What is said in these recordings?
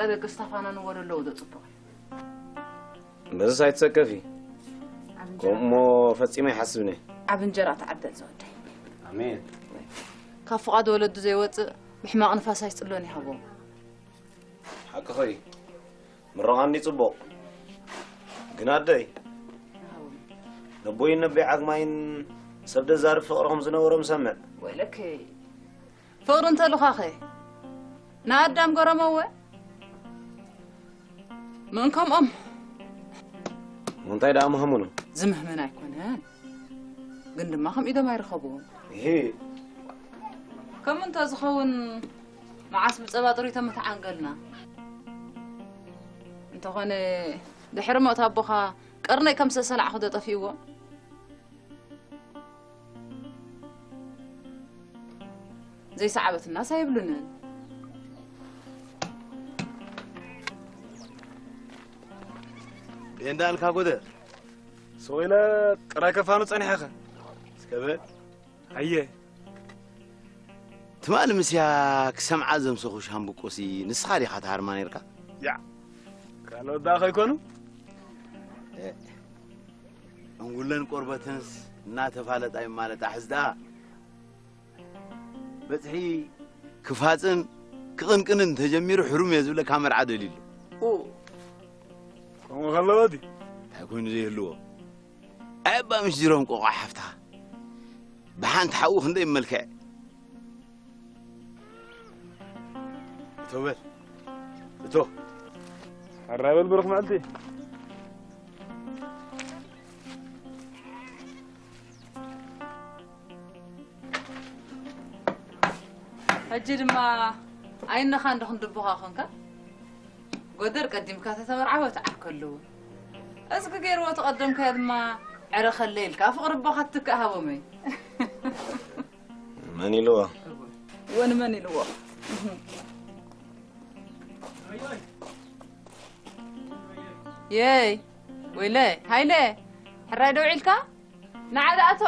ደቀ ደቂ ዝተፋነንዎ ዘለዉ ዶ ጽቡቕ እዩ? በዝስ ኣይትሰከፊ። ኣብ እንጀራ ከምኡሞ ፈጺመ ይሓስብኒ። ኣብ እንጀራ ተዓደል ዝወደይ። ኣሜን። ካብ ፍቓድ ወለዱ ዘይወጽእ ብሕማቕ ንፋስ ኣይጽሎን ይሃቦም። ሓቅኺ። ምርቓ እንዲ ጽቡቕ። ግን ኣደይ፣ ነቦይን ነቦይ ዓግማይን ሰብ ደዛርብ ፍቕሪ ከም ዝነበሮም ሰምዕ። ወይለከይ። ፍቕሪ እንተልኻኸ ንኣዳም ገረመወ? ምእን ከምኦም። እንታይ ደኣ ምህምኑ? ዝምህምን ኣይኮነን። ግን ድማ ከም ኢዶም ኣይረኸብዎም። ይሄ ከምኡ እንተ ዝኸውን መዓስ ብጸባ ጥሪቶ ምተዓንገልና። እንተኾነ ድሕሪ ሞት ኣቦኻ ቀርነይ ከም ዝተሰላዕኹ ዶ ጠፊእዎ? ዘይሰዓበትናስ ኣይብሉንን። ቤንዳ ኣልካ ጎደ። ስቕ ኢለ ጥራይ ከፋኑ ጸኒሐኸ። እስከ በል። ኣየ። ትማሊ ምስያ ክሰምዓ ዘምሰኹ ሻምብቆሲ ንስኻ ዲኻ ትሃርማ ነርካ? ያ። ካልኦት ደኣ ከይኮኑ? እ፣ ዕንጉለን ቆርበትንስ እናተፋለጣ ይማለጣ። ሕዚ ደኣ በጽሒ ክፋጽን ክቕንቅንን እንተጀሚሩ ሕሩም እየ ዝብለካ መርዓ ደልዩ ኣሎ። ኡ፣ ከምኡ ከለዎ ድዩ? እንታይ ኮይኑ ዘይህልዎ? ኣይ ኣባ ምሽ ዚሮም ቆቋ ሓፍትኻ። ብሓንቲ ሓዊ ክንደይ መልክዕ። እቶ በል። እቶ። ሕራይ በል ብሩኽ መዓልቲ። ሕጂ ድማ ኣይንኻ እንዶ ክንድብኻ ኾንካ? ጎደር ቀዲምካ ተተመርዓወ ትዓርከሉ። እዝጊ ገይርዎ ተቐደምካዮ ድማ ዕረኸለይ ኢልካ ፍቕሪ ኣቦኻ ትትክእ ሃቦመይ። መን ኢልዎ? ወን መን ኢልዎ? የይ፣ ወይለ፣ ሃይለ፣ ሕራይ ደው ኢልካ? ንዓ ደኣ እቶ።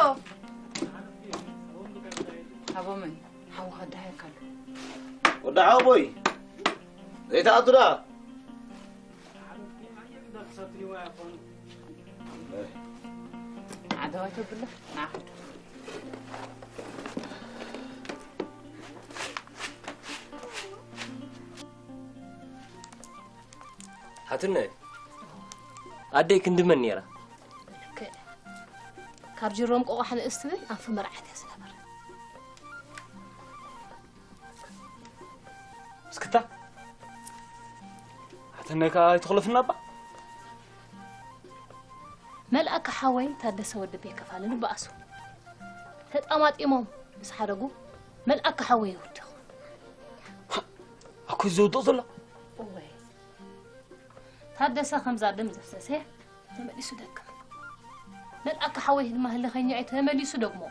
ሃቦመይ፣ ሓውኻ ደሃየካ ኣሎ። ወዲ ሓወቦይ፣ ዘይትኣቱ ደኣ? ዓደዋይ ተብለ፣ ንዓ ኸይዱ። ሓትነ፣ ኣደይ ክንዲ መን ነይራ? ልክዕ። ካብ ጅሮም ቆቋሕ ንእስ ትብል ኣንፊ መርዓት እያ ዝነበረ። እስክታ፣ ሓትነይ ከኣ ኣይትኹለፍና እባ። መልኣከ ሓወይን ታደሰ ወዲ ቤከፋልን ይበኣሱ። ተጣማጢሞም ምስ ሓደጉ፣ መልኣከ ሓወይ ይውድቕ። ኣኮይ ዘውድቕ ዘሎ? እወ። ታደሰ ከምዛ ደም ዘፍሰሰ ተመሊሱ ደክም። መልኣከ ሓወይ ድማ ህልኸኛ እዩ ተመሊሱ ደግሞ።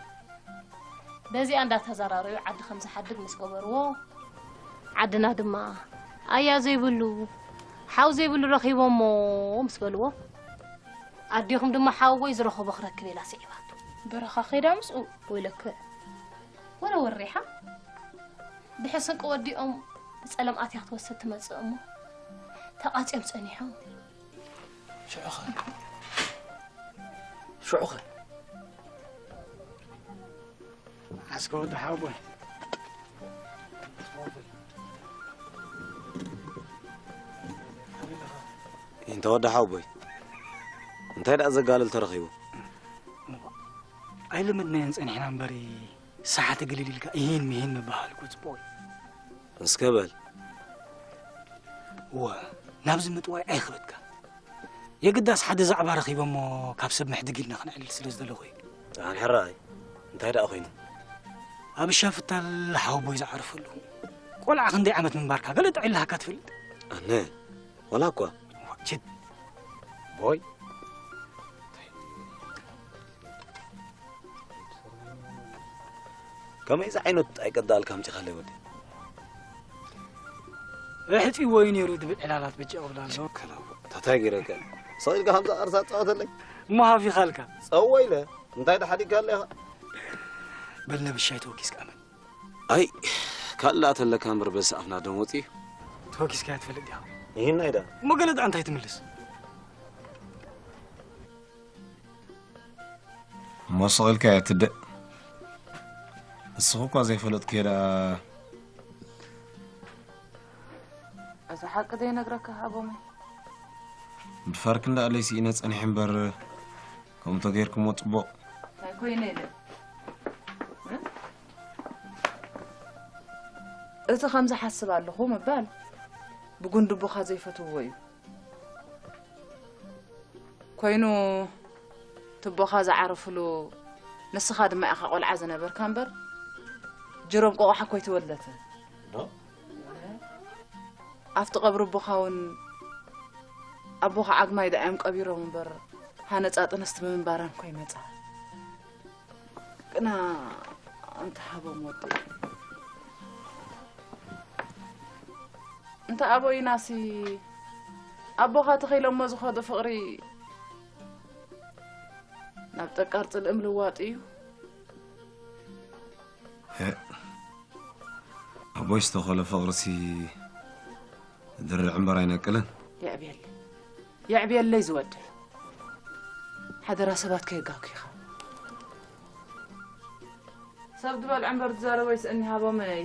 በዚኣ እንዳተዘራረዩ ዓዲ ከም ዝሓድግ ምስ ገበርዎ፣ ዓድና ድማ ኣያ ዘይብሉ፣ ሓው ዘይብሉ ረኺቦሞ ምስ በልዎ፣ ኣዴኹም ድማ ሓወይ ዝረኸቦ ክረክብ ኢላ ስዒባቶ። በረኻ ከይዳ ምስኡ? ወይለከ። ወረ ወሪሓ። ድሕሪ ስንቂ ወዲኦም ብጸለም ኣትያ ክትወስድ ትመጽእ እሞ፣ ተቓጽዮም ጸኒሖም። ሽዑኸ? ሽዑኸ? ዓስከ ወዲ ሓወቦይ። እንተ ወዲ ሓወቦይ፣ እንታይ ደኣ ዘጋልል ተረኺቡ? ኣይለመድናዮን ጸኒሕና እምበሪ፣ ሰሓት ግልል ኢልካ እሂን ምሂን ምበሃል እኮ ጽቡቕ እዩ። እስከ በል። እወ፣ ናብዚ ምጥዋይ ኣይኽበድካ። የግዳስ ሓደ ዛዕባ ረኺበ እሞ ካብ ሰብ ምሕድግ ኢልና ክንዕልል ስለ ዝደለኹ እዩ። ኣን ሕራይ፣ እንታይ ደኣ ኾይኑ? ኣብ ሻፍታል ሓወቦይ ዝዓርፈሉ። ቆልዓ ክንደይ ዓመት ምንባርካ ገለ ጥዕላሃካ ትፈልጥ? ኣነ፣ ዋላ እኳ። ችት። ቦይ። ከመይ ዝዓይነቱ ጣይ ቀዳልካ ኣምጺኻለይ ወዲ? ኣሕጺዎ እዩ ነይሩ ትብል ዕላላት ብጭ ይብላ ኣሎ። ከላው፣ ታታይ ገይረካ። ስቕ ኢልካ ከምዛ ቅርሳ ትጻወተለይ? እሞ ሃፊኻልካ። ጸወ ኢለ፣ እንታይ ደሓዲግካ ኣለኻ? በል ነብሻይ ተወኪስካ ኣመን። ኣይ፣ ካልእ ተለካ እምበር በዚ ኣፍና ደም ወጺኡ። ተወኪስካያ ትፈልጥ ዲኻ? ይህናይ ዳ። እሞ ገለ ደኣ እንታይ ትምልስ? እሞ ስቕ ኢልካ እያ ትድእ። ንስኺ እኳ ዘይፈለጥክዮ ደኣ። እዚ ሓቂ ዘይነግረካ ሃቦመይ። ብፋርክ እንዳኣለይ ስኢነ ጸኒሐ እምበር፣ ከምኡ ተገይርኩሞ ጽቡቕ። እንታይ ኮይነ ኢለ? እ? እቲ ከምዚ ሓስብ ኣለኹ ምባል፣ ብጉንዲ ኣቦኻ ዘይፈትውዎ እዩ። ኮይኑ፣ ትቦኻ ዝዓረፍሉ ንስኻ ድማ ኢኻ ቆልዓ ዝነበርካ እምበር፣ ጅሮም ቆቋሕ እኮ ኣይተወለተን። ዶ? ኣብቲ ቀብሪ ኣቦኻ እውን፣ ኣቦኻ ዓግማይ ደኣ እዮም ቀቢሮም እምበር፣ ሃነጻ ጥንስቲ ብምንባረን እኮ ይመጻ። ግና ኣንታ ሃቦም ወዲ። እንተ ኣቦይናሲ ኣቦኻ ተኺሎሞ ዝኸዱ ፍቕሪ ናብ ጠቃር ጽልኢ ምልዋጥ እዩ። እ፣ ኣቦይ ዝተኸሎ ፍቕርሲ ድርዕ እምበር ኣይነቅልን። የዕብየለይ፣ የዕብየለይ ዝወደይ። ሓደራ ሰባት ከየጋግዩኻ። ሰብ ዝበልዖ እምበር ዝዛረቦ ይስእኒ ሃቦመይ።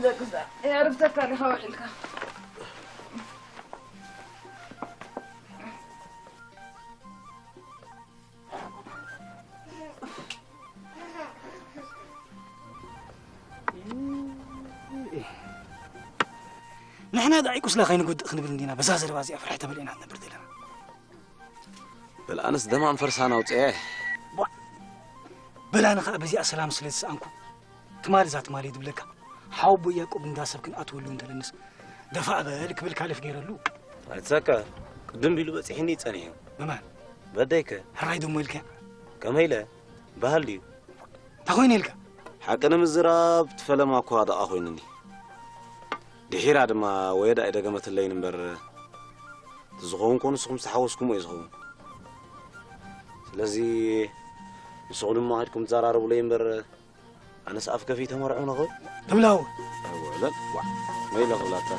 ደቅሳ የዕርፍተካ ዲኻ ውዒልካ? ንሕና ደኣ ቁስላ ከይንጎድእ ክንብል እንዲና በዛ ዘረባ እዚኣ ፍርሒ ተመሊእና ንነብር ዘለና። በል ኣነስ ደማም ፈርሳን ኣውፅኤ። ቧዕ! በል ኣነ ኸኣ በዚኣ ሰላም ስለ ዝሰኣንኩ ትማሊ እዛ ትማሊ ድብለካ ሓወቦ ያዕቆብ እንዳ ሰብ ክንኣትወሉ እንተለንስ ደፋእ በል ክብል ካልፍ ገይረሉ። ኣይትሰከ፣ ቅድም ቢሉ በፂሕኒ እዩ ጸኒሑ። ብማን? በደይከ? ሕራይ ደሞ ኢልካ? ከመይ ኢለ? በሃል ድዩ? እንታይ ኮይኑ ኢልካ? ሓቂ ንምዝራብ ትፈለማ እኳ ደኣ ኮይኑኒ። ድሒራ ድማ ወየዳ ኣይደገመትለይን እምበር፣ እቲ ዝኸውን ኮ ንስኹም ዝተሓወስኩምዎ እዩ ዝኸውን። ስለዚ ንስኹም ድማ ከድኩም ትዘራረቡለይ እምበር፣ ኣነስ ኣፍ ከፊተ መርዑ ነኸው። ትብላው። ኣይውዕለን። ዋ፣ መይለ ክብላታ።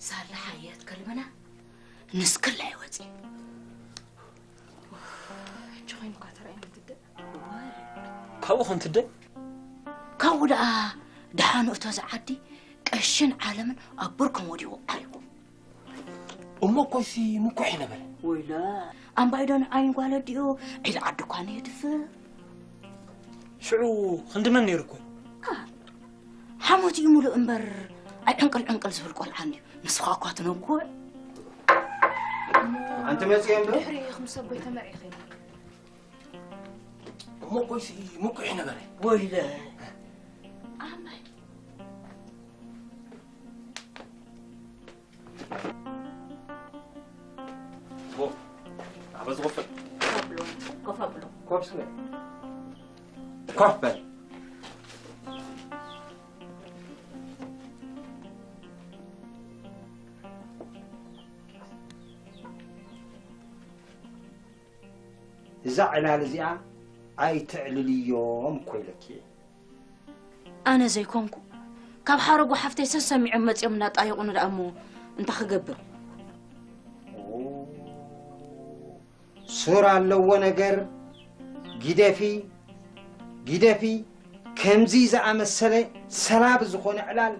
ሳላ ሓየት ከልበና ንስክል ኣይወፂ። ሕጂ ኮይኑ እኳ ተራእየኒ ትደ። ካብኡ ከም ትደ? ካብኡ ደኣ ደሓኑ እቶ ዝዓዲ ቀሽን ዓለምን ኣብ ብርኩም ወዲቑ ዓሪቁ። እሞ እኮ ሲ ምኩሕ ነበረ። ወይለ። ኣምባይዶ ንዓይን ጓል ኣዲኡ ዒል ዓዲ እኳ ነየትፍር። ሽዑ ክንዲ መን ነይሩ እኮ? ሓሞት እዩ ምሉእ እምበር ኣይዕንቅል ዕንቅል ዝብል ቆልዓ እንድዩ። ንስኻ እኳ ትነጉዕ። ኣንቲ መጽየ እንዶ? ድሕሪ ኢኹም ሰቦይ ተመርዒ ኸይደ። እሞ እኮ ሲ ምኩሕ ነበረ። ወይለ። ኣማይ። ቦ፣ ኣበዚ ኮፍ በል። ኮፍ በል። ኮፍ ስለ። ኮፍ በል። እዛ ዕላል እዚኣ ኣይተዕልልዮም እኮ ኢለኪ እየ። ኣነ ዘይኮንኩ፣ ካብ ሓረጉ ሓፍተይ ሰሰሚዖም መጺኦም እናጣየቑኒ ደኣ እሞ እንታይ ክገብር? ኦ፣ ሱር ኣለዎ ነገር፣ ግደፊ፣ ግደፊ። ከምዚ ዝኣመሰለ ሰላቢ ዝኾነ ዕላል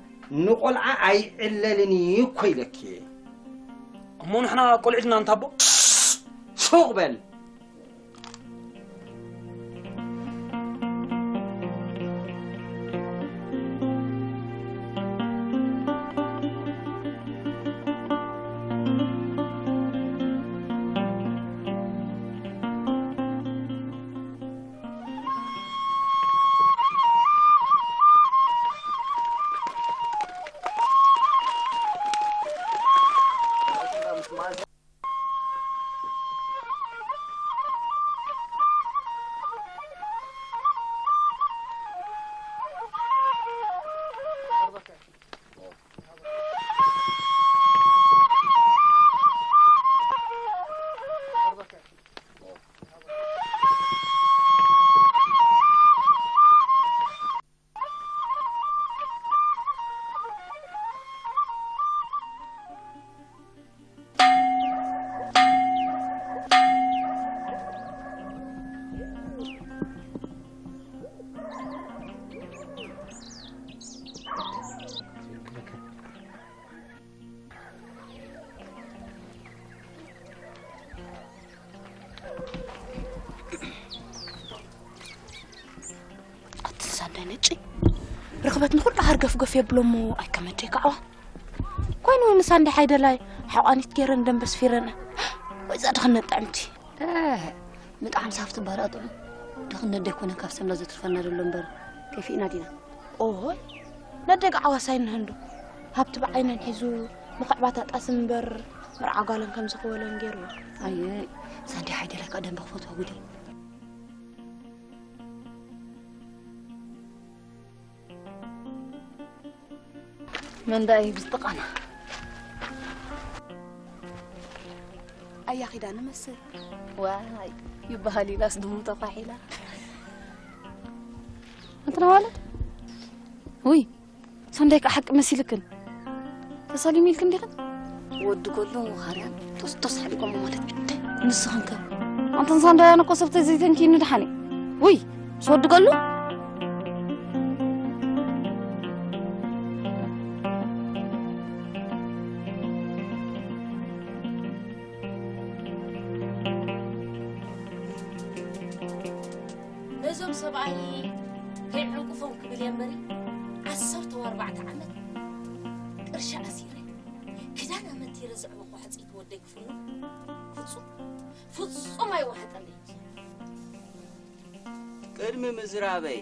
ንቖልዓ ኣይዕለልን እዩ እኮ ኢለኪ እየ። እሞ ንሕና ቆልዑ ዲና እንታቦ? ሱቕ በል። ኣቲ ሳንዳይ ነጪ ርኽበት ንኹሉ ሃርገፍገፍ የብሎ እሞ ኣይከመቸይ ከዓዋ። ኮይኑ ንሳንዳይ ሓይደላይ ሓቋኒት ገይረን ደንበስ ፊረን። ወይ እዛ ድኽነት ጥዕምቲ። እ፣ ምጥዓም ሳፍቲ ባርኣ ጥዑም። ድኽነት ደይኮነ ካብ ሰምና ዘትርፈና ዘሎ እምበር ከፊእና ዲና? ኦሆይ፣ ነደይ ከዓዋስ ኣይንህንዶ። ሃብቲ ብዓይነን ሒዙ ምኽዕባት ኣጣስም እምበር መርዓ ጓለን ከም ዝኽወለን ገይርዎ። ኣየ፣ ሳንዳይ ሓይደላይ ከኣ ደንበ ክፈትዋ ጉዲ። መን ደኣ እዩ ብዝጥቃና? ኣያ ኪዳነ መስል። ዋይ፣ ይበሃል ኢላስ ድሙ ተኳሒላ። ኣንተ ናዋለ ውይ፣ ሰንዳይ ከዓ ሓቂ መሲልክን። ተሳሊሙ ኢልክን ዲኽን? ወዲ ጎሎ ኻርያን ቶስቶስ ሓዲጎም ማለት ብታይ? ንስኽን ከ? ኣንተን ሳንዳያን እኮ ሰብተይ ዘይተንኪኒ ደሓን እዩ። ውይ፣ ምስ ወዲ ጎሎ? ነዞም ሰብኣይ ከይዕንቅፎም ክብል እየ እምበሪ፣ ዓሰርተ ኣርባዕተ ዓመት ቅርሺ ኣሲረ፣ ክዳን ኣመንቲረ ዘዕበኹ ሕጽይቲ ወደይ ክፍኑ ፍጹም፣ ፍጹም ኣይወሓጠለይን። ቅድሚ ምዝራበይ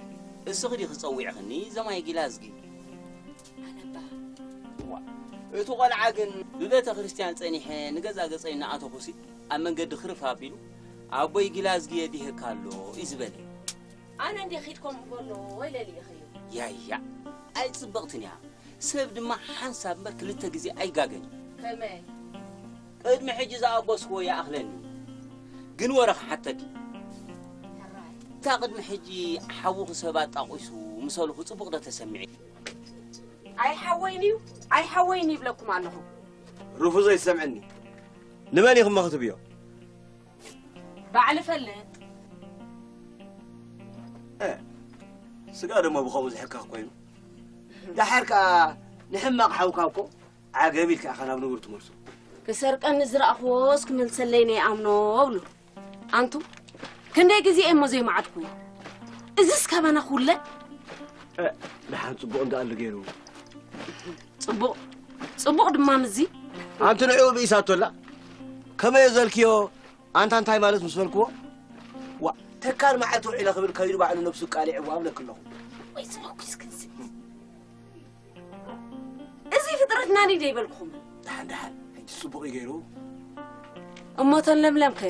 እስኺ ዲኺ ጸዊዕኽኒ ዘማይ ጊላዝጊ? ኣነባ። እዋ፣ እቲ ቆልዓ ግን ብቤተ ክርስቲያን ጸኒሐ ንገዛ ገጸይ እናኣተኹሲ ኣብ መንገዲ ክርፍ ኣቢሉ ኣቦይ ጊላዝጊ የዲህካ ኣሎ እዩ ዝበለ። ኣነ እንዴ ኺድኮም እኮ ኣሎ ወይ ለሊ ኢኺ? ያያ፣ ኣይጽብቕትን እያ። ሰብ ድማ ሓንሳብ እምበር ክልተ ግዜ ኣይጋገን እዩ። ከመይ? ቅድሚ ሕጂ ዝኣበስክዎ ይኣኽለኒ። ግን ወረ ክሓተኪ። ሕራይ። እታ ቅድሚ ሕጂ ሓውኺ ሰብ ኣጣቒሱ ምሰልኹ ጽቡቕ ዶ ተሰሚዒ? ኣይ ሓወይን እዩ፣ ኣይ ሓወይን ይብለኩም ኣለኹ። ርፉዞ ይሰምዐኒ። ንመን ኢኹም መኽትብዮ? ባዕሊ ፈልጥ። እ፣ ስጋ ደሞ ብኸምኡ ዝሕከኽ ኮይኑ። ደሓር ከኣ ንሕማቕ ሓውካ እኮ ዓገብ ኢልካ ኢኻ ናብ ንቡር ትመልሶ። ክሰርቀኒ ዝረኣኽዎስ ክመልሰለይ ነይኣምኖ እብሉ። ኣንቱ፣ ክንደይ ግዜ እየ እሞ ዘይመዓድኩ። እዝስ ካባና ክውለ? እ፣ ደሓን ጽቡቕ እንዳኣሉ ገይሩ። ጽቡቕ፣ ጽቡቕ ድማ ምዚ። ኣንቲ ንዕኡ ብኢሳቶላ። ከመይ ዘልክዮ? ኣንታ እንታይ ማለት ምስ በልክዎ? ዋ፣ ተካል መዓልቲ ውዒለ ክብል ከይዱ ባዕሉ ነብሱ ቃሊዕዋ እብለኪ ኣለኹ። ወይ ስለ ኩስክንስ። እዚ ፍጥረት ናኒ ደይበልኩም? ደሓን፣ ደሓን። ሕጂ ጽቡቕ እዩ ገይሩ። እሞ ተን ለምለምከ?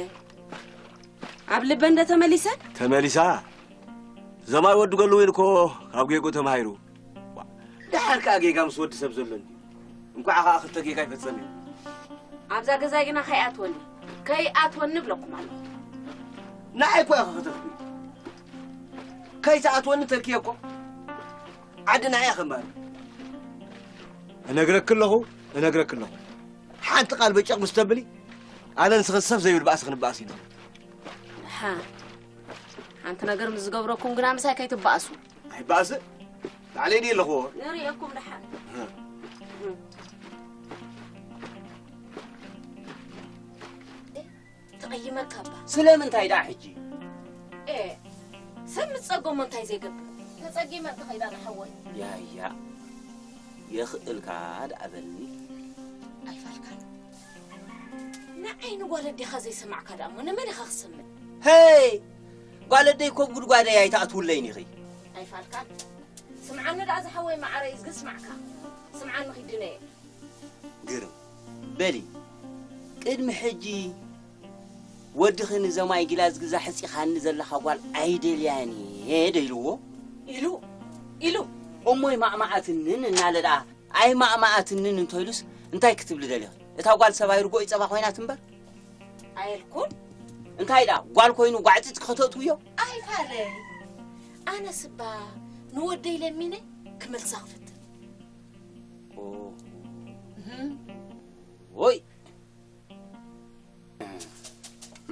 ኣብ ልበ እንደ ተመሊሰ? ተመሊሳ? ዘማይ ወዲ ገሉ ኢሉ እኮ ካብ ጌጉ ተማሂሩ። ዋ፣ ደሓር ከኣ ጌጋ ምስ ወዲ ሰብ ዘሎ እንድዩ። እንኳዕ ከኣ ክልተ ጌጋ ይፈጸም እዩ። ኣብዛ ገዛ ግና ከይኣትወኒ፣ ከይኣትወኒ እብለኩም ኣለኹ። ንዓይ እኮ ኢኻ ከተኽብሪ። ከይትኣትወኒ ተልክየ እኮ። ዓዲ ንዓይ እያ ከማሪ። እነግረኪ ኣለኹ፣ እነግረኪ ኣለኹ። ሓንቲ ቃል በጨቕ ምስ ተብሊ፣ ኣነ ንስኽን ሰብ ዘይብል ባእሲ ክንበኣስ ኢና። ሓ፣ ሓንቲ ነገር ምስ ዝገብረኩም ግና ምሳይ ከይትበኣሱ። ኣይበኣስ? ባዕለይ ድየ ኣለኹዎ? ንርእየኩም ደሓን። እ። ተቐይመካ እባ። ስለምንታይ ደኣ ሕጂ? ኤ፣ ሰብ ምስ ጸገሞ እንታይ ዘይገብር? ተጸጊመ እንተኸይዳ ንሓወይ። ያያ፣ የኽእልካ ደኣ በልኒ። ኣይፋልካን። ንዓይ ንጓል ኣዴኻ ዘይሰማዕካ ደኣ እሞ ንመን ኢኻ ክሰምዕ? ሄይ! ጓል ኣደይ እኮ ኣብ ጉድጓደይ ኣይትኣትውለይን ኢኺ። ኣይፋልካን። ስምዓኒ ደኣ ዝሓወይ መዓረይ፣ እዝጊ ስማዕካ። ስምዓኒ ኺድነ እየ። ግርም። በሊ፣ ቅድሚ ሕጂ ወድኺ ንዘማይ ጊላዝጊ እዛ ሕጺኻኒ ዘለኻ ጓል ኣይደልያን እየ ዶ ኢልዎ? ኢሉ፣ ኢሉ። እሞ ኣይማእማኣትንን እናለ ደኣ ኣይማእማኣትንን እንተኢሉስ እንታይ ክትብሊ ደሊኺ? እታ ጓል ሰብኣይ ርጎኢ ጸባ ኮይና ትንበር? ኣየልኩን። እንታይ ደኣ ጓል ኮይኑ ጓዕጺጽ ከተእትውዮ? ኣይፋለይ። ኣነስ እባ ንወደይ ለሚነ ክመልሳ ክፍትን። ኦ። እህም። ወይ።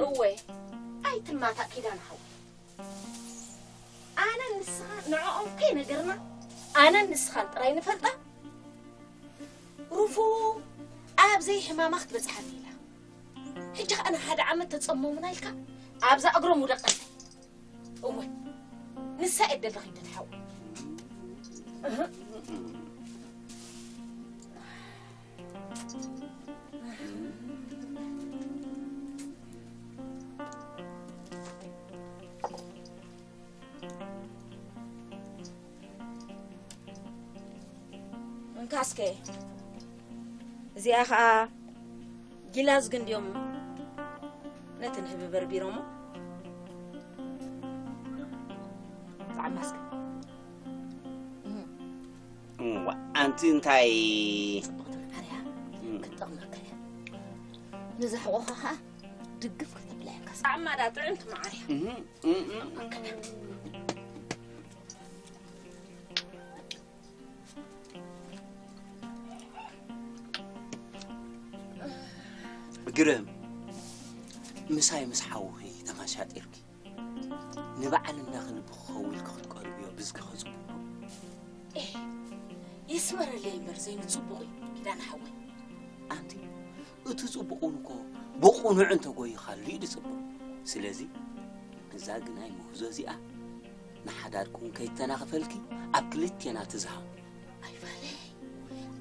እወ፣ ኣይትማታእ ኪዳነ ሓወይ። ኣነን ንስኻ ንዕኦም ከይነገርና፣ ኣነን ንስኻን ጥራይ ንፈልጣ። ሩፉ ኣብ ዘይሕማማ ክትበጽሓኒ ኢላ። ሕጂ ኸኣ ንሓደ ዓመት ተጸመሙና ኢልካ ኣብዛ እግሮም ውደቐለይ። እወ፣ ንሳ እየ ደለኺ ድትሓው። እህ። እንካስከ፣ እዚኣ ኸኣ ጊላዝጊ እንድዮም ነቲ ንህቢ በርቢሮሞ። ጻዕማስከ። እዋ፣ ኣንቲ እንታይ? ጽብቕቲ መዓር እያ። እም። ክትጠቕመካ እያ። ንዛ ሕቖኻ ኸኣ ድግፍ ከተብላ እያ። ጻዕማ ዳ ጥዕምቲ መዓር እያ። እም፣ እም፣ እም። ግርም፣ ምሳይ ምስ ሓውኺ ተመሻጢርኪ ንበዓል እንዳ ክንቢ ክኸውን ኢልኪ ክትቀርብዮ ብዝጊ ከጽብቆ። ይስመረለይ እምበር ዘይኑ ጽቡቕ እዩ ኪዳነ ሓወይ። ኣንቲ እቲ ጽቡቕ እውን እኮ ብቕኑዕ እንተጎይኻሉ እዩ ዝጽቡቕ። ስለዚ እዛ ግናይ ምህዞ እዚኣ ንሓዳርኩም ከይተናኽፈልኪ ኣብ ክልቴና ትዝሃ። ኣይፋለይ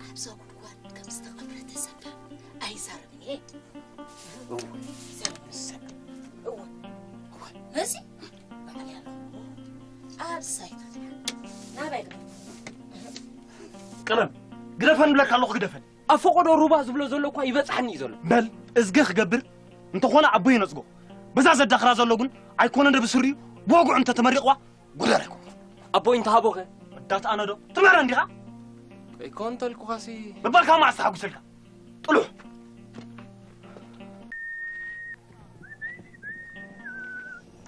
ኣብዛ ጉድጓድ ከም ዝተቐብረ ተሰዳ ኣይዛረብን እየ። እወ እወ እወ ነዚ ባዕል ያለ ኣብ ሳይታት ናባይ ቀለም ግደፈን ብለካ ኣለኹ ግደፈን። ኣብ ፈቐዶ ሩባ ዝብሎ ዘሎ እኳ ይበጽሓኒ እዩ ዘሎ። በል እዝገ ክገብር እንተኾነ ኣቦይ ነጽጎ። በዛ ዘዳኽራ ዘሎ ግን ኣይኮነ ደብስሪ ብወግዑ እንተተመሪቕዋ ጉደር ኣይኮንኩ። ኣቦይ እንተሃቦኸ? ወዳት ኣነዶ ትመረ እንዲኻ? ከይኮን ተልኩኻሲ ምባልካ መዓስ ተሓጒሰልካ ጥሉሕ።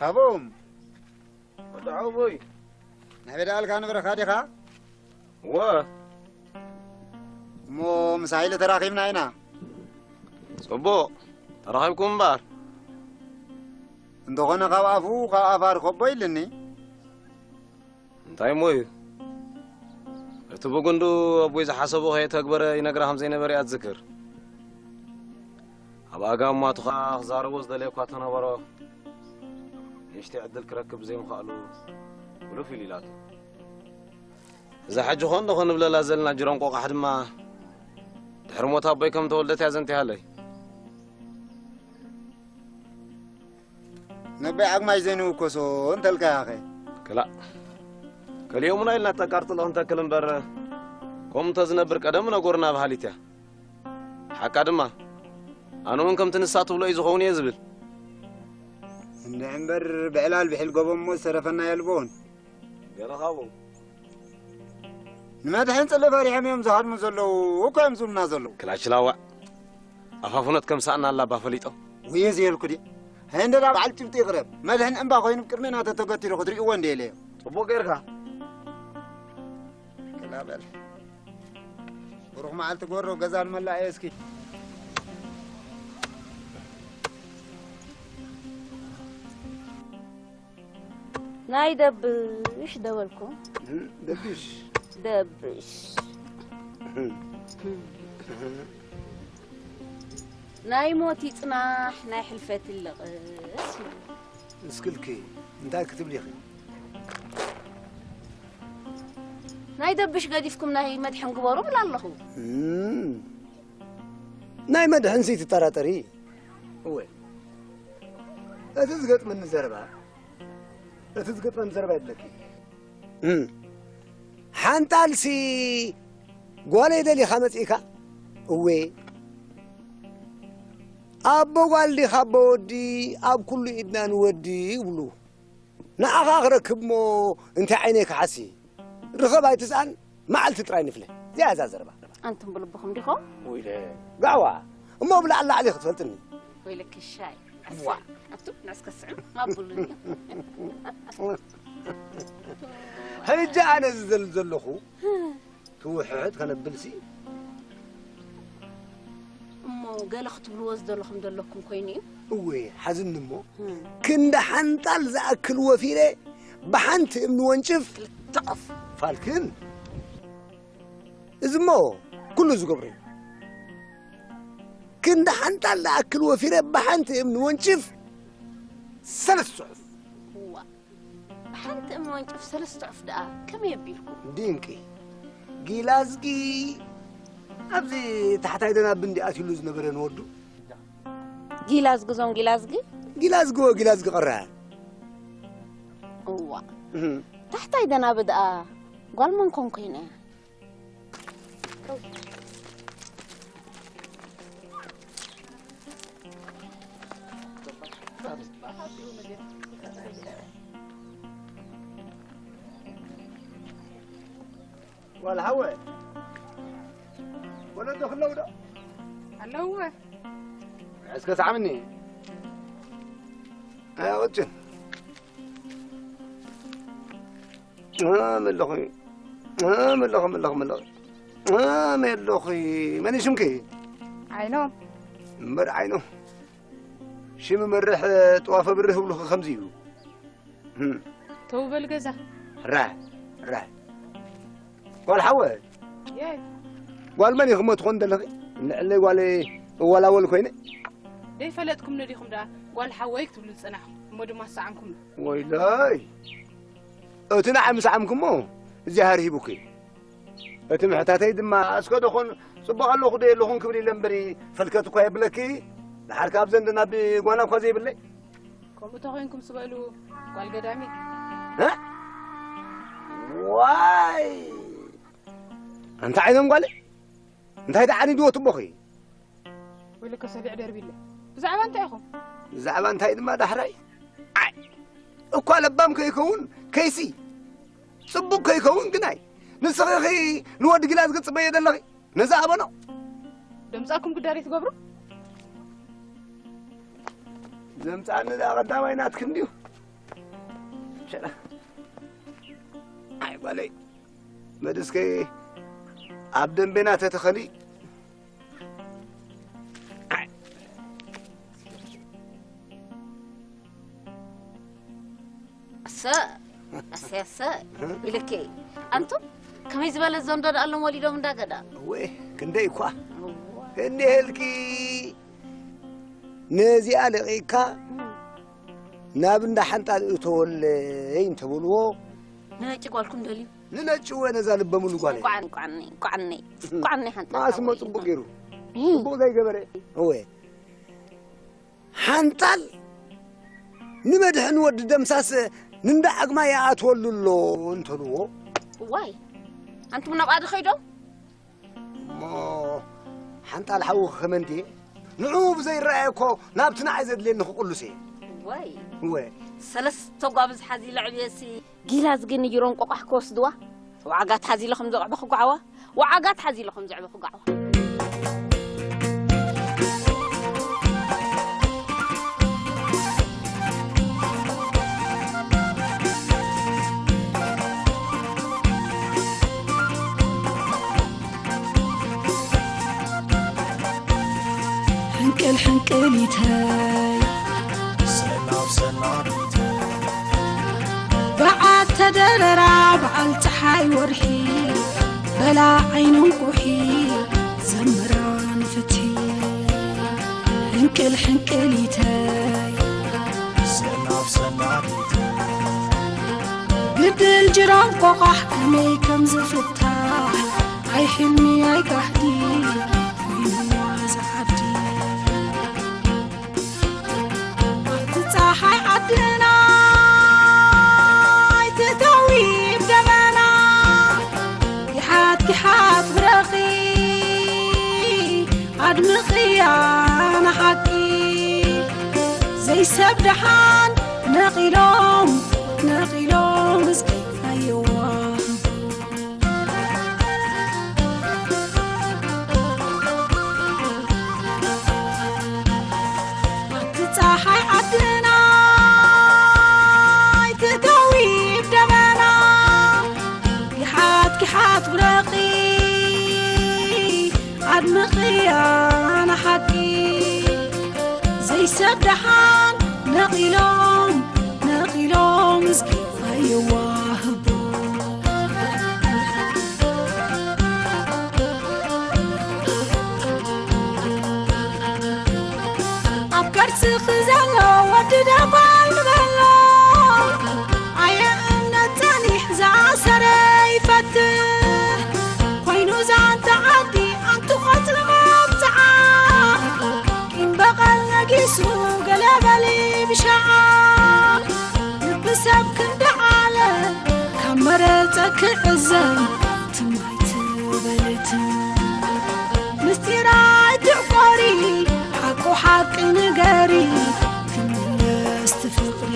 ሃቦም ወዲ ሓወቦይ ናይ በዳልካ ንብረኻ ዲኻ? እወ። እሞ ምስ ሃይለ ተራኺብና ኢና። ጽቡቕ ተራኺብኩም እምበኣር። እንተኾነ ካብ ኣፉ ካብ ኣፋ ርኸቦ ኢልኒ። እንታይ እሞ እዩ? እቲ ብጉንዱ ኣቦይ ዝሓሰቦ ከየተግበረ ይነግራ ከም ዘይነበረ እያ ትዝክር። ኣብ ኣጋማቱ ኸኣ ክዛረቦ ዝደለየ እኳ ተነበሮ ንእሽተይ ዕድል ክረክብ ብዘይምኽኣሉ ብሉፍ ኢሉ ኢላቶ። እዛ ሕጂ ኾን ዶ ክንብለላ ዘለና ጅሮም ቆቓሕ ድማ ድሕሪ ሞት ኣቦይ ከም ተወልደት እያ ዘንቲሃለይ። ነባይ ዓግማይ ዘይንውከሶ እንተልካያኸ? ክላእ ከሊኦሙና ኢልና ጠቃርጥሎ ክንተክል እምበር ከምኡ እንተዝነብር ቀደም ምነጎርና በሃሊት እያ። ሓቃ ድማ ኣነ እውን ከምቲ ንሳ ትብሎ እዩ ዝኸውን እየ ዝብል። እንድዒ እምበር ብዕላል ብሒል ጎቦ እሞ ዝተረፈና የልቦን። ገለ ካብኡ ንመድሕን ጽለ ፈሪሖም እዮም ዝሃድሙ ዘለዉ እኮ እዮም ዝብሉና ዘለዉ። ክላችላዋዕ ኣፋፍኖት ከም ሳእና ኣላ እባ ፈሊጦም። ውየ ዘየልኩ ድየ? ሃይ እንደ ዳ በዓል ጭብጢ ይቕረብ። መድሕን እምባ ኮይኑ ቅድሜና ተተገቲሩ ክትርእይዎ እንደ ኢለዮ። ጽቡቕ ጌርካ። ክላበል ብሩኽ መዓልቲ ጎሮ ገዛ ንመላእ እየ እስኪ። ናይ ደብሽ ደበልኩ። ደብሽ ደብሽ ናይ ሞት ይጽናሕ ናይ ሕልፈት ይለቐስ። እስክልኪ እንታይ ክትብሊ ኢኺ? ናይ ደብሽ ገዲፍኩም ናይ መድሕን ግበሩ ብላ ኣለኹ። ናይ መድሕን ዘይትጠራጠሪ። እወ እቲ ዝገጥመኒ ዘረባ እቲ ዝገጥመኒ ዘረባ የብለኪ። ሓንጣልሲ ጓለይ ደሊኻ መጺእካ? እወ ኣቦ ጓል ዲኻ ኣቦ ወዲ ኣብ ኩሉ ኢድና ንወዲ ይብሉ። ንዓኻ ክረክብ እሞ እንታይ ዓይነይ ክሓሲ? ርኸብ ኣይትስኣን መዓልቲ ጥራይ ንፍለ። እዚኣ እዛ ዘረባ። ኣንቱም ብልብኹም ዲኹም? ጋዕዋ እሞ ብላዕሊ ላዕሊ ክትፈልጥኒ። ወይለኪ ሻይ። ዋ። ኣቱ ንዕስ ከስዕም ኣቡሉኒ። ሕጂ ኣነ ዝደሊ ዘለኹ ትውሕሕት ከነብልሲ እሞ ገለ ክትብልዎ ዝደለኹም ዘለኩም ኮይኑ እዩ። እወ ሓዝኒ እሞ ክንዲ ሓንጣል ዝኣክል ወፊረ ብሓንቲ እምኒ ወንጭፍ ክልተ ዖፍ ፋልክን እዚ እሞ ኩሉ ዝገብሮ እዩ። ክንዲ ሓንጣል ዝኣክል ወፊረ ብሓንቲ እምኒ ወንጭፍ ሰለስተ ዑፍ። እዋ ብሓንቲ እምኒ ወንጭፍ ሰለስተ ዑፍ ደኣ ከመይ ኣቢልኩም? ድንቂ ጊላዝጊ ኣብዚ ታሕታይ ደናብ እንዲ ኣትዩሉ ዝነበረ ንወዱ ጊላዝጊ ዞም ጊላዝጊ ጊላዝጊ ወ ጊላዝጊ ቀረ እዋ ታሕታይ ደናብ ደኣ ጓል መን ኮን ኮይነ እያ ጓል ሓወ ወለዶ ክለው ዶ ኣለውወ እስከ ሳዕምኒ ኣወጭን መለኹ መለኹ መለኹ መለኹ መለኹ መለኹ መን ሽምኪ ዓይኖም እምበር ዓይኖ ሽም መርሕ ጥዋፈ ብርህ ብሉኽ ከምዚ እዩ። እም፣ ተው በል ገዛ። ራህ፣ ራህ። ጓል ሓወ፣ የይ። ጓል መን ኢኹም ትኾን ዘለኺ? ንዕለይ ጓል እወላወል ኮይነ። ደይፈለጥኩም ነዲኹም ደኣ ጓል ሓወይ ክትብሉ ዝጸናሕኩም፣ እሞ ድማ ዝሰዓምኩም። ወይለይ፣ እቲ ንዓይ ምሰዓምኩሞ እግዚኣብሔር ሂቡኪ። እቲ ምሕታተይ ድማ፣ እስከ ደኾን ጽቡቕ ኣለኹ ዶ የለኹን ክብል ኢለ እምበሪ፣ ፈልከት እኳ የብለኪ። ደሓር ካብ ዘንድና ብጓና እኳ ዘይብለይ። ከምኡ ተኾይንኩም ስበሉ፣ ጓል ገዳሚ። እ? ዋይ! ኣንታ ዓይኖም ጓለይ፣ እንታይ ደኣ ዓኒድዎ ትቦኺ? ወይለከ ሰሊዕ ደርቢለ። ብዛዕባ እንታይ ኢኹም? ብዛዕባ እንታይ ድማ ዳሕራይ? ኣይ! እኳ ለባም ከይከውን ከይሲ፣ ጽቡቕ ከይከውን ግናይ። ንስኺ ኸይ ንወዲ ጊላዝ ክትጽበዮ ዘለኺ? ነዛ ኣበኖ። ደምጻኩም ግዳሪ ትገብሩ? ዘምጻኒ ደኣ ቀዳማይ ናትኪ እንድዩ። ሸላ። ኣይ ጓለይ፣ መድስከ ኣብ ደንቤና ተተኸሊ። ኣይ። እሰ፣ እሰ፣ እሰ ኢልኪ። ኣንቱም ከመይ ዝበለ ዘንዶ ደኣሎም ወሊዶም እንዳገዳ። እወ፣ ክንደይ እኳ። እወ። እንዲህልኪ ነዚኣ ለቒቕካ እም። ናብ እንዳ ሓንጣል እተወለይ እንተበልዎ፣ ንነጭ ጓልኩም ደልዩ። ንነጭ እወ ነዛ ልበ ሙሉ ጓል እያ። እንቋዕኒ፣ እንቋዕኒ፣ እንቋዕኒ፣ እንቋዕኒ ሓንጣል ማእስሞ ሓወይ። ጽቡቕ ገይሩ። እም። ጽቡቕ ዘይገበረ። እወ። ሓንጣል ንመድሕን ወዲ ደምሳስ ንንዳ ዓግማ ይኣትወሉ ኣሎ እንተልዎ። እዋይ፣ ኣንቱም ናብኣ ዶ ኸይዶም? እሞ ሓንጣል ሓውኺ ከመንድየ? ንዕኡ ብዘይረኣየ እኮ ናብቲ ንዓይ ዘድልየኒ ክቕሉስ እየ። እዋይ። እወ። ሰለስተ ጓብዝ ሓዚ ለዕብየሲ። ጊላዝ ግን ይሮን ቆቋሕ ክወስድዋ። ዋዕጋት ሓዚ ኢለ ከም ዘዕበ ክጓዕዋ። ዋዓጋት ሓዚ ኢለ ከም ዘዕበ ክጓዕዋ። ሕንቅል ሕንቅሊተይ ሰናብ ሰናቢተይ በዓል ተደረራ በዓል ፀሓይ ወርሒ በላ ዓይንን ቁሒ ዘምራ ንፍቲ ሕንቅል ሕንቅሊተይ ሰናብ ሰናቢተይ ግድል ጅራን ቆቋሕ ከመይ ከም ዝፍታሕ ኣይ ሕልሚ ኣይ ጋህዲ ኮይኑ ዋዛ ዓዲ ኣብቲ ፀሓይ ዓድና ኣይትእተዊ ብደበና ጊሓት ጊሓት ብረኺ ኣድምቕያ ንሓቂ ዘይሰብ ደሓን ነቒሎም ነቒሎም እስኪ ኣየዋ ኣብቲ ፀሓይ ዓድና ኣይትእተዊ ብደበና ጊሓት ጊሓት ብረቒ ኣድምቕያ ንሓቂ ዘይሰብ ደሓን ነቒሎም ነቒሎም እስኪ ኣይዋህቦ ኣብ ከርስኺ ዘሎ ወዲ ደጓል ንበሎ ኣየ እምነት ጸኒሕ ዝኣሰረ ይፈትሕ ኮይኑ ዛንታ ዓዲ ኣንቲ ቆጽሪ መብጽዓ ቂም በቐል ነጊሱ ገለ በሊ ብሻዓ ልቢ ሰብ ክንዲ ዓለ ካብ መረጸ ክዕዘን ትማይ ትበልት ምስጢር ኣይትዕቆሪ ሓቁ ሓቂ ንገሪ ክምለስ ትፍቕሪ